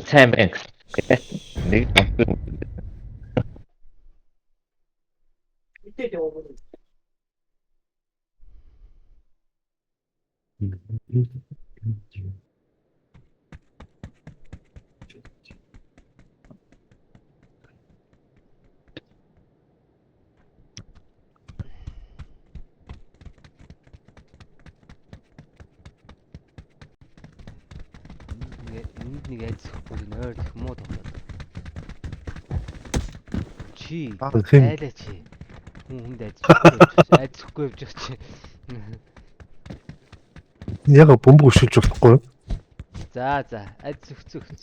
Сайн байна гэсэн. Нэг донтон. Энд нэг айцсахгүй нойр их муу тоглоод. Чи Хэн? айлаа чи. Хүн хүнд айцсахгүй айцсахгүй явж байгаа чи. Яг бөмбөг өшүүлж болохгүй. За за айц өгцөө өгц.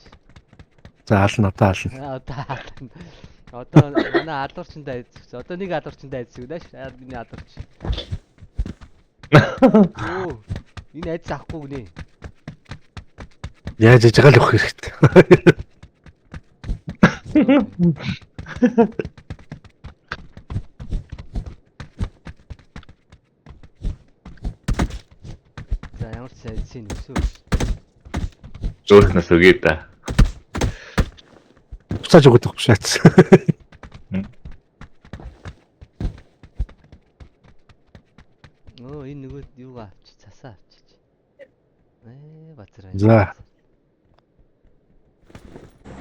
За ална одоо ална. Одоо ална. Одоо манай алуурчиндаа айц өгц. Одоо нэг алуурчиндаа айц өгнө ш. Миний алуурч. Оо энэ айц авахгүй гинэ. Яаж яж байгаа л өгөх хэрэгтэй. За ямар ч айцын өсөө. Зөөхнөөс өгье да. Буцааж өгöd байхгүй шаац. Өө энэ нөгөө юугаа авчи цасаа авчиж. Ээ базараа. За.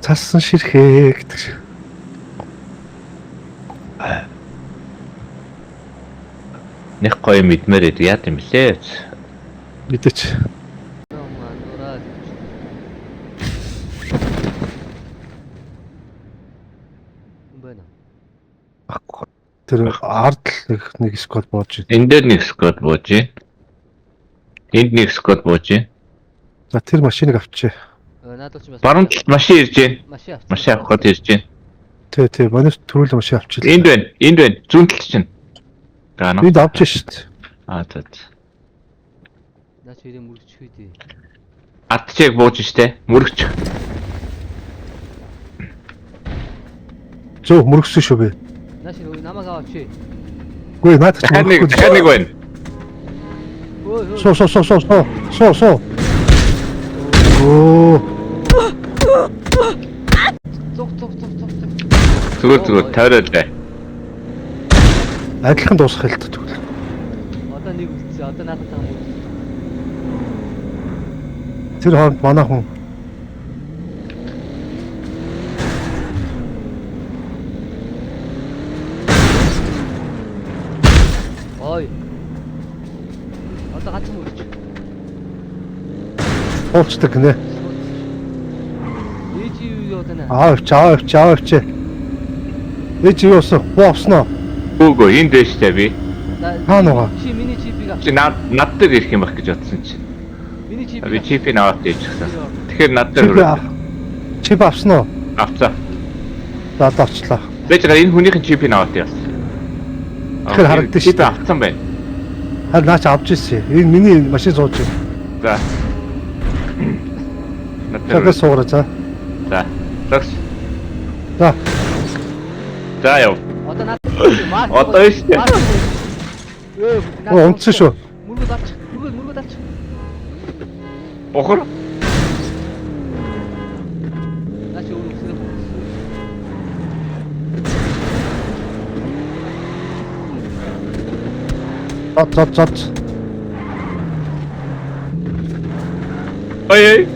Цассан ширхээ гэдэг шиг. Нэг гоё мэдмээр идэг яа юм блэ? Мэдээч. Манураа. Байна. Тэр ард л нэг нэг сквад бууж байна. Энэ дээр нэг сквад бууж байна. Энд нэг сквад бууж байна. За тэр машиныг авчээ. Наадах чи бас Баруун талд машин ирж байна. машин авчих. Машин авах гээд ирж байна. Тэ тэ манай төрүүл машин авчихлаа. Энд байна. Энд байна. Зүүн талд чинь. Гана. Энд авч шít. Аа за. за. Наа чи ирээ мөрөгчих үү дээ. Ард чиг бууж штэ. Мөрөгч. Зөв мөргсөн шүү би. Наа чи намайг аваач. Үгүй наадах чи Дахиад нэг мөрөхгүй. дахиад нэг байна. Өө өө. Суу суу суу суу суу суу суу. Оо Цуг цуг цуг цуг цуг. Зүгээр зүгээр тойроод бай. адилхан дуусах хэлт тэгвэл. Одоо нэг үлдсэн. Одоо наадах таа мөрөг. Тэр хооронд манай хүн Ой. Одоо ганц мөрөж. хуучдаг гинэ. Ээж юу юу одоо наа. Аа авч аа авч аа авч. Ээж юу уусан? Хуу авсан уу? Үгүй энд дээ штэ би. Хаана байгаа? Чи миний чипийг авч. Чи над над дээр ирэх юм байх гэж бодсон чи. Миний чипийг. Би чипийг аваад ээжсэн. Тэгэхээр над дээр Чип хүрээ. чип авсан уу? Авцаа. За одоо авчлаа. Бэж байгаа энэ хүнийхэн чипийг аваад явсан. Тэгэхээр харагдсан шүү Чип дээ. авцсан байна. Харин наа чи авч ирсэн. Энэ миний машин сууж байна. За. Над дээр. Цагаас суугараа за. За. Загс. За. За яв. Одоо наад. Одоо шүү дээ. Өө. Оо унтсан шүү. Мөргөд алч. Мөргөд мөргөд алч. Бохор. Наа чи өөр үсрэх. Зод зод зод. Ой ой.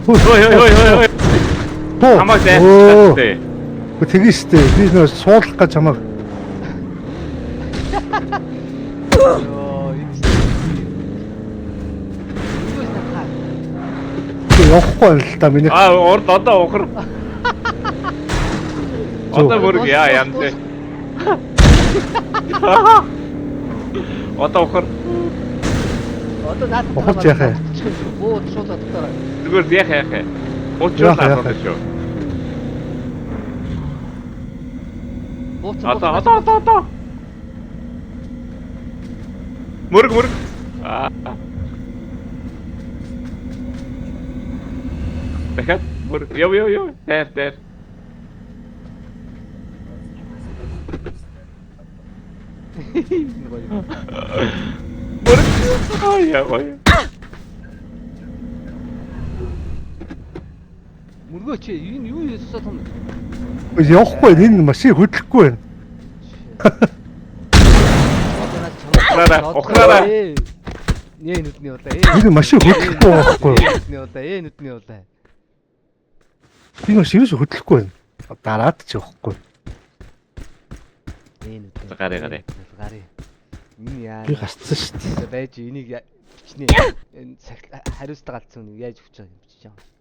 Ой ой ой ой ой. Хуу. Хамаг Оо. дайртай. Тэгэн штэ. Би нөө суулгах гэж чамайг Йоо, энэ Мөргөөс нахаа. явахгүй байна л да миний. Аа урд одоо ухар. Одоо мөрөг яа ям тэ. Одоо ухар. Одоо наад. Ухарч яах юм? Буу шууд одтоорой. Зүгээр яах яах юм. Уучруулаа Яах, яах. асуудал шүү. Бууц. Одоо одоо одоо одоо. Мөрөг мөрөг. Аа. Дахиад мөрөг. Яв яв яв. Дайр дайр. Мөрөг. Аа яа гоё. Өгөөч, энэ юу ясаа том. Явахгүй, энэ машин хөдлөхгүй байна. Ухраараа, ухраараа. Нээ нүдний улаа. Ээ. Энэ машин хөдлөхгүй байхгүй юу? Нүдний улаа. Ээ нүдний улаа. Энэ машин ерөөсө хөдлөхгүй байна. Дараад ч явахгүй. Ээ нүдний. Гарыг, гарыг. Гарыг. Энэ яа. Би гасцсан шүү дээ. Байж энийг бичнэ. Энэ хариуцлага алдсан нэг яаж өгч байгаа юм бичиж байгаа.